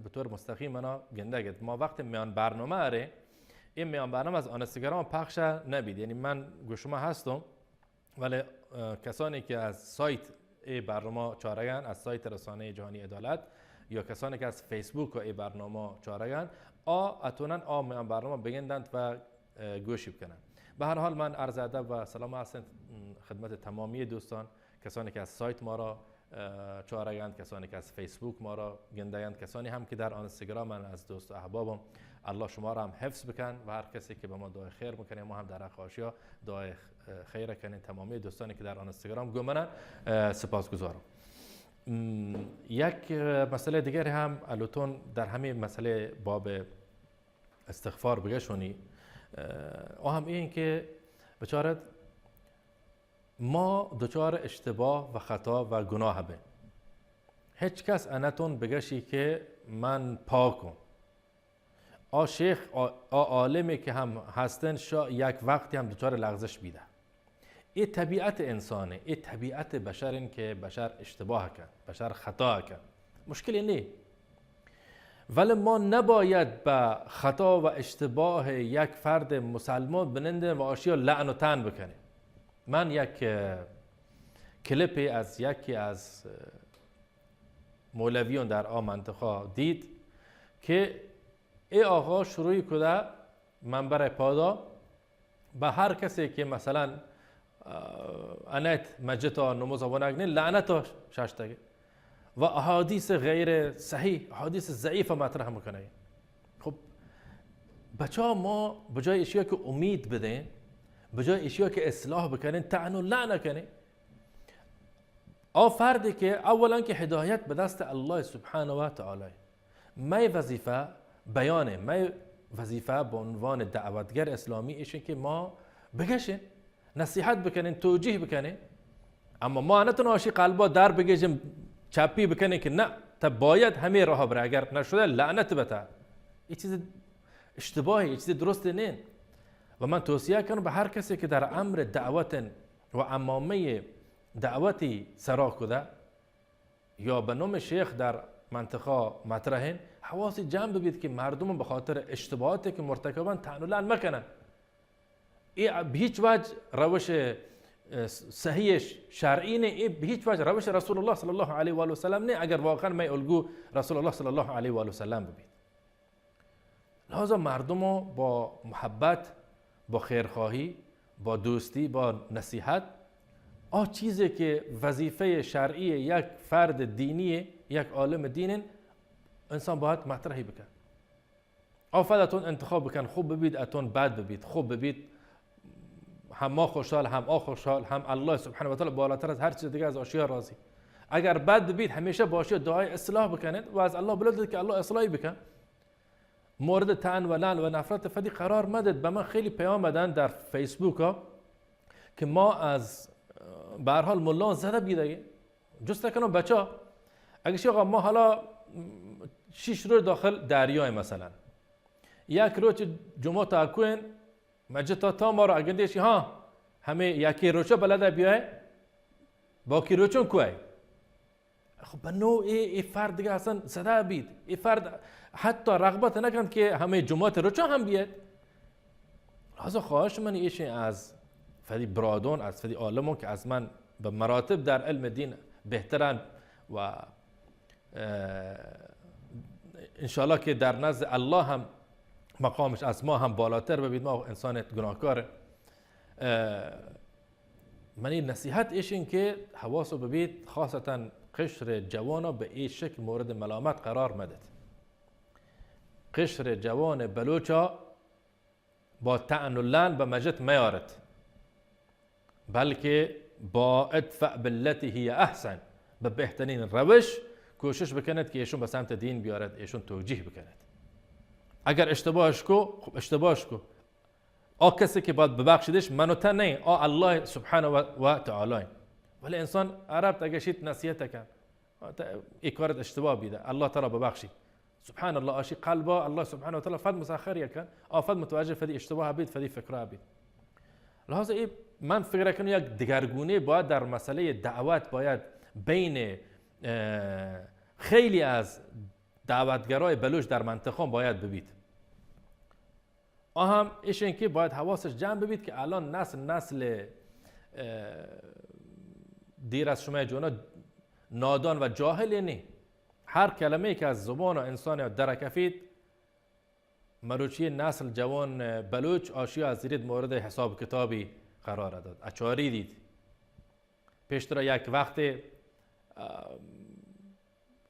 به طور مستقیم منا گنده گید. ما وقت میان برنامه اره، این میان برنامه از آنستگرام پخش نبید، یعنی من گو شما هستم، ولی اه، کسانی که از سایت ای برنامه چارگن، از سایت رسانهٔ جهانی عدالت، یا کسانی که از فیسبوک ای برنامه چارگن، آ اتونن آ میان برنامه بگندند و اه، گوشی بکنن. به هر حال من عرض ادب و سلام هستن خدمت تمامی دوستان، کسانی که از سایت ما را اه، چارگند، کسانی که از فیسبوک ما را گندگند، کسانی هم که در آنستگرام من از دوست و احبابم، الله شما را هم حفظ بکن و هر کسی که به ما دعای خیر می‌کنه، ما هم در حق آشیا دعای خ-، خیر کنیم. تمامی دوستانی که در آنستگرام گمنن، اه، سپاسگزارم. م، یک، اه، مسئلهٔ دیگری هم الوتون در همین مسئلهٔ باب استغفار بگشونی، اه، او هم این که بچارت ما دچار اشتباه و خطا و گناه بین. هیچ کس انتون بگشی که من پاکم. آ شیخ، آ، آ عالمی که هم هستن، شا یک وقتی هم دچار لغزش بیده. ای طبیعت انسانه، ای طبیعت بشر این که بشر اشتباه کن، بشر خطا کن. مشکلی نی. ولی ما نباید به خطا و اشتباه یک فرد مسلمان بنندن و آشیا لعن و طعن بکنیم. من یک، اه، کلیپی از یکی از، اه، مولویون در آ منطقه دید که ای آقا شروعی کده منبر پادا به هر کسی که مثلاً، اه، انیت مسجد و نماز ونگ نه، لعنت ششتگه و احادیث غیر صحیح، احادیث ضعیف مطرح می‌کنه. خب، بچا ما بجای اشیا که امید بدین، بجای اشیا که اصلاح بکنین، طعن و لعن کنین. آ فردی که اولاً که هدایت به دست الله سبحانه و تعالی، مئے وظیفه بیانه، مئے وظیفه به عنوان دعوتگر اسلامی ایشه که ما بگشین، نصیحت بکنین، توجیه بکنین. اما ما نتون آشی قلبا در بگیجیم، چپی بکنین که نه، تا باید همه راه بره، اگر نشده لعنت بته. این چیز اشتباهی، این چیز درست نین. و من توصیه کنم به هر کسی که در امر دعوت و عمامهٔ دعوتی سرا کده، یا به نام شیخ در منطقه مطرحین، حواسی جمع ببید که مردم به خاطر اشتباهاتی که مرتکبن طعن و لعن مکنن. ای به هیچ وجه روش، اه، صحیح شرعی نه، ای به هیچ وجه روش رسول الله صلی الله علیه و آله و سلم نه، اگر واقعاً مئے الگو رسول الله صلی الله علیه و آله و سلم ببید. لہذا مردم با محبت، با خیرخواهی، با دوستی، با نصیحت، آ چیزی که وظیفهٔ شرعی یک فرد دینی، یک عالم دین، انسان باید مطرحی بکن. آ فد اتون انتخاب بکن، خوب ببید، اتون بد ببید، خوب ببید، هم ما خوشحال، هم آ خوشحال، هم الله سبحانه و تعالی بالاتر از هر چیز دیگه از آشیا راضی. اگر بد ببید، همیشه با آشیا دعای اصلاح بکنید و از الله بلوتید که الله اصلاحی بکن. مورد طعن و لعن و نفرت فدی قرار مدید. به من خیلی پیام بدن در فیسبوک ها که ما از، به هر حال، ملان زده بیدگی. جست کنم بچا، اگه شی آقا ما حالا شش روز داخل دریای مثلاً، یک روز جمعه تا کوین، مجد تا، تا ما رو اگه دیشی ها، همه یکی روچه بلده بیای، باقی روچون کوی؟ خب به نوع ای، ای فرد دیگه اصلاً زده بید. ای فرد حتی رغبت نکند که همه جمعات روچا هم بیاد. لہذا خواهش من ایشین از فدی برادون، از فدی عالمون که از من به مراتب در علم دین بهترن و، اه، انشاءالله که در نزد الله هم مقامش از ما هم بالاتر ببید، ما انسان گناهکار. اه، منی نصیحت ایشین که حواسو ببید، خاصتاً قشر جوانا به ای شکل مورد ملامت قرار مدید. قشر جوان بلوچا با طعن و لعن به مجد میارد، بلکه با ادفع بالتی هی احسن، به بهترین روش کوشش بکنید که ایشون به سمت دین بیارد، ایشون توجیه بکنید. اگر اشتباهش کو، خب اشتباهش کو. آ کسی که باید ببخشیدش من و تو نئیں، آ الله سبحانه و، و تعالی. ولی انسان عرب تا گشیت نصیحت کن، ای کارت اشتباه بیده، الله تعالی ببخشی. سبحان الله، آشی قلبا الله سبحانه و تعالی فد مسخر کن، آ فد متوجه فدی اشتباه بید، فدی فکره بید. لہذا ای من فکر کنم یک دگرگونی باید در مسئلهٔ دعوت باید بین اه، خیلی از دعوتگرای بلوچ در منطقه باید ببیت. آ هم ایشن که باید حواسش جمع ببیت که الان نسل، نسل، اه، دیر از شما جونا نادان و جاهل نی. هر کلمه‌ای که از زبان انسان درکفیت، مروچی نسل جوان بلوچ آشیا از زیرید مورد حساب کتابی قرار داد. اچاری دید. پیشترا یک وقت، اه،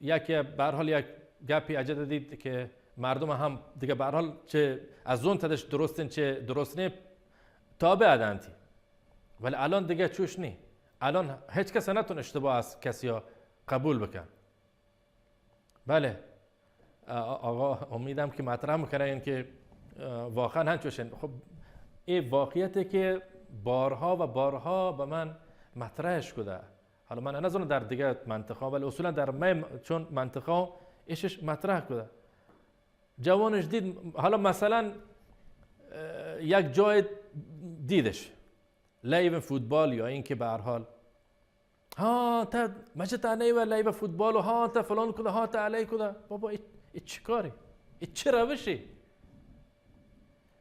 یک، به هر حال یک گپی اجد دید که مردم هم دیگه به هر حال چه از اون تدش درستن چه درست نه تابع ادنتی. ولی الان دیگه چوش نی. الان هیچ کس نتون اشتباه از کسی ها قبول بکن. بله. آ-، آقا امیدم که مطرح می‌کنه این که، اه، واقعاً هم چوشن. خب، این واقعیتی که بارها و بارها به من مطرحش کده. حالا من نزانم در دیگه منطقه، ولی اصولاً در من چون منطقه ایشش مطرح کده. جوانش دید، حالا مثلاً، اه، یک جای دیدش، لیو فوتبال یا این که به هر حال، ها، تا مچ تا نیوه لیو فوتبال و ها، تا فلان کده، ها، تا علی کده. بابا، ای، ای چه کاری؟ ای چه روشی؟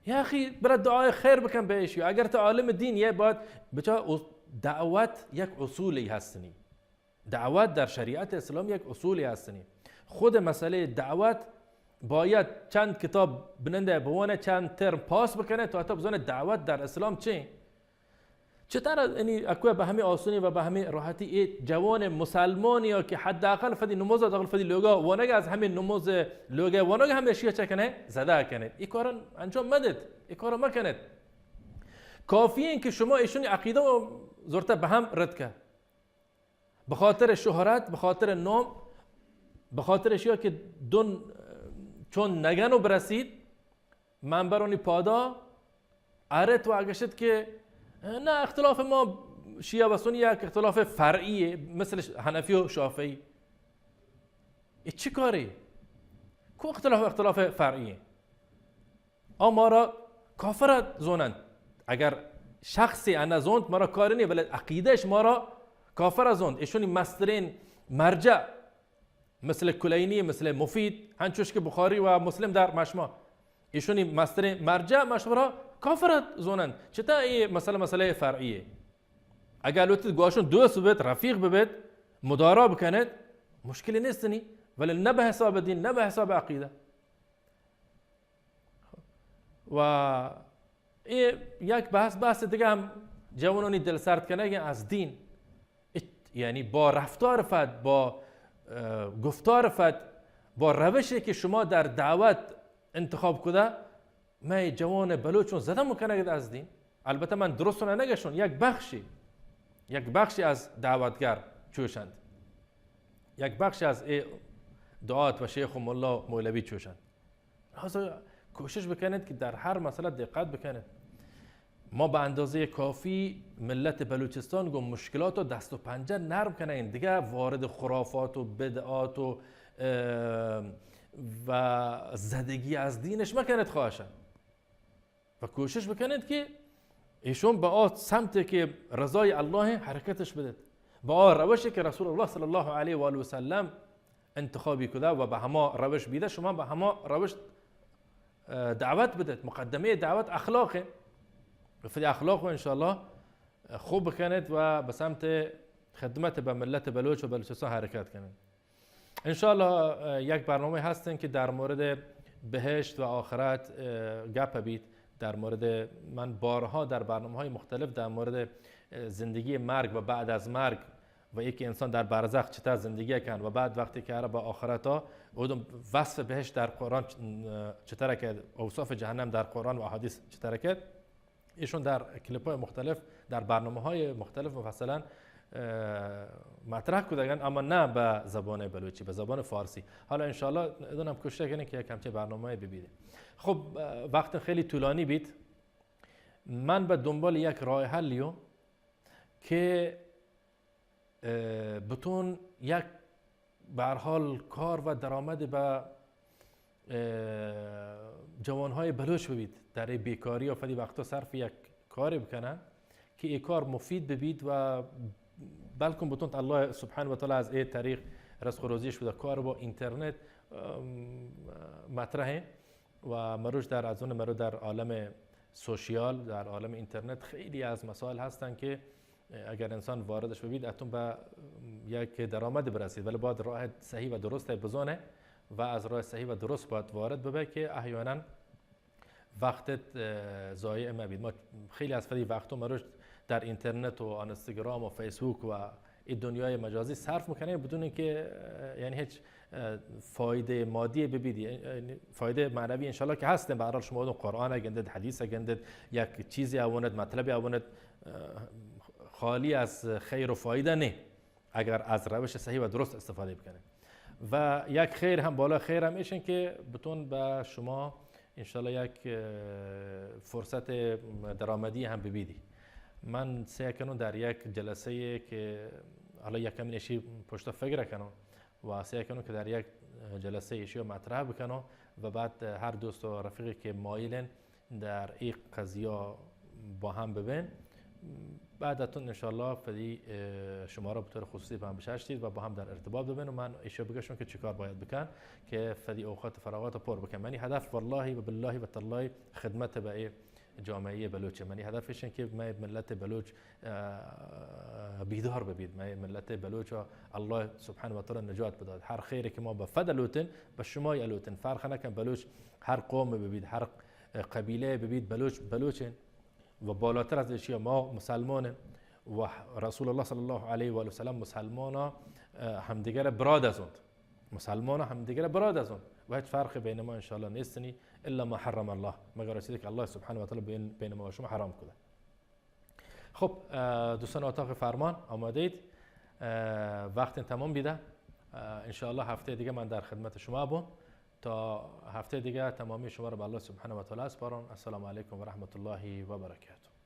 یا اخی، برا دعای خیر بکن به ایشی. اگر تا عالم دین یه باید بچا، دعوت یک اصولی هستنی. دعوت در شریعت اسلام یک اصولی هستنی. خود مسئله دعوت باید چند کتاب بننده، بوانه، چند ترم پاس بکنه تا حتی بزنه دعوت در اسلام چه. چطور یعنی اکو به همین آسونی و به همین راحتی ای جوان مسلمانی ها که حداقل فدی نماز، حداقل فدی لوگا وانگ، از همین نماز لوگا وانگ همه اشیا چه کنه؟ زده کنه. ای کارا انجام مدید، ای کارا مکنید. کافی این که شما ایشون عقیده و زرته به هم رد کرد. به خاطر شهرت، به خاطر نام، به خاطر اشیا که دون چون نگن و برسید، منبرانی پادا ارت و اگشت که نه، اختلاف ما شیعه و سنی یک اختلاف فرعیه، مثل حنفی و شافعی. ای چی کاری؟ کو اختلاف، اختلاف فرعیه؟ آ ما را کافر زونند. اگر شخصی انا زونت، ما را کاری نیه، ولی عقیدهش ما را کافر زونت. ایشونی مسترین مرجع مثل کلینی، مثل مفید، هنچوش که بخاری و مسلم در مشما، ایشونی مسترین مرجع مشما را کافر زونند. چطور ای مسئله مسئله فرعیه؟ اگر لوتید گواشون دوست ببید، رفیق ببید، مدارا بکنید، مشکلی نیستنی، ولی نه به حساب دین، نه به حساب عقیده. و ای یک بحث، بحث دیگه هم جوانانی دل سرد کنگ از دین. ات-، یعنی با رفتار فد، با، اه، گفتار فد، با روشی که شما در دعوت انتخاب کده، مئے جوان بلوچون زده مکنگ از دین. البته من درست نگشون، یک بخشی، یک بخشی از دعوتگر چوشند، یک بخشی از ای دعات و شیخ و ملا و مولوی چوشند. لہذا کوشش بکنید که در هر مسئله دقت بکنید. ما به اندازهٔ کافی ملت بلوچستان گو مشکلات و دست و پنجه نرم کنین، دیگه وارد خرافات و بدعات و، اه، و زدگی از دینش مکنید خواهشاً. و کوشش بکنید که ایشون به آ سمتی که رضای الله حرکتش بدید، به آ روشی که رسول الله صلی الله علیه و آله و سلم انتخابی کده و به هما روش بیده، شما به هما روش، اه، دعوت بدید. مقدمهٔ دعوت اخلاقه. و فدی اخلاق و انشاءالله خوب بکنید و به سمت خدمت به ملت بلوچ و بلوچستان حرکت کنید. انشاءالله، اه، یک برنامه هستن که در مورد بهشت و آخرت، اه، گپ بیت. در مورد، من بارها در برنامه‌های مختلف در مورد، اه، زندگی مرگ و بعد از مرگ و یکی انسان در برزخ چطور زندگی کن و بعد وقتی که اره به آخرت ها، اودم وصف بهشت در قرآن چ-، اه، چطور کرد، اوصاف جهنم در قرآن و احادیث چطور کرد، ایشون در کلیپ‌های مختلف، در برنامه‌های مختلف مفصلاً، اه، مطرح کدگن، اما نه به زبان بلوچی، به زبان فارسی. حالا انشاءالله ادونم کوشش کنیم که یک همچین برنامه‌ای ببیده. خب، اه، وقت خیلی طولانی بیت. من به دنبال یک راه حلیو که اه، بتون یک، به هر حال، کار و درآمد به، اه، جوانهای بلوچ ببید، در این بیکاری و فدی وقتا صرف یک کاری بکنن که این کار مفید ببید و بلکن بتون الله سبحانه و تعالی از این طریق رزق و روزیش و کار با اینترنت، ام، مطرحه. و مروش در از اون مرو در عالم سوشیال، در عالم اینترنت خیلی از مسائل هستن که اگر انسان واردش ببید، اتون به یک درآمد برسید، ولی باید راه صحیح و درست بزانه و از راه صحیح و درست باید وارد ببه که احیاناً وقتت، اه، ضایع مبید. ما خیلی از فدی وقت و مروش در اینترنت و اینستاگرام و فیسبوک و این دنیای مجازی صرف می‌کنیم بدون اینکه، اه، یعنی هیچ، اه، فایده مادی ببیدی. یعنی فایده معنوی انشالله که هستن. به هر حال شما اون قرآن گندد، حدیث گندد، یک چیزی اونت، مطلبی اونت، اه، خالی از خیر و فایده نه، اگر از روش صحیح و درست استفاده بکنه. و یک خیر هم بالا خیر هم ایشن که بتون به شما انشالله یک، اه، فرصت درآمدی هم ببیدی. من سعی کنم در یک جلسه که حالا یکم اشی پشت فکر کنم و سعی کنم که در یک جلسه اشی مطرح بکنم و بعد هر دوست و رفیقی که مایلن در این قضیه با هم ببین، بعد اتون انشالله فدی، اه، شما را به طور خصوصی به هم بچشتید و با هم در ارتباط ببین و من ایشو بگشم که چیکار باید بکن که فدی اوقات فراغات پر بکن. منی هدف والله و بالله و تالله خدمت به ای جامعهٔ بلوچه. منی هدف ایشن که مئے ملت بلوچ، اه، بیدار ببید، مئے ملت بلوچ الله سبحانه و تعالی نجات بداد. هر خیری که ما به فد الوتن، به شما الوتن. فرق نکن بلوچ هر قوم ببید، هر قبیله ببید، بلوچ بلوچن. و بالاتر از اشیا ما مسلمانن و رسول الله صلی الله علیه و آله و سلم مسلمانا، اه، همدیگر براد ازند. مسلمان همدیگر براد ازند و هیچ فرق بین ما انشاءالله نیستنی الا ما حرم الله، مگر آن چیزی که الله سبحانه و تعالی بین، بین ما و شما حرام کده. خب، اه، دوستان اتاق فرمان آماده اید. اه، وقت تمام بیده. اه، انشاءالله هفته دیگه من در خدمت شما بوم. تا هفته دیگه تمامی شما را به الله سبحانه و تعالی اسپارم. السلام علیکم و رحمت الله و برکاته.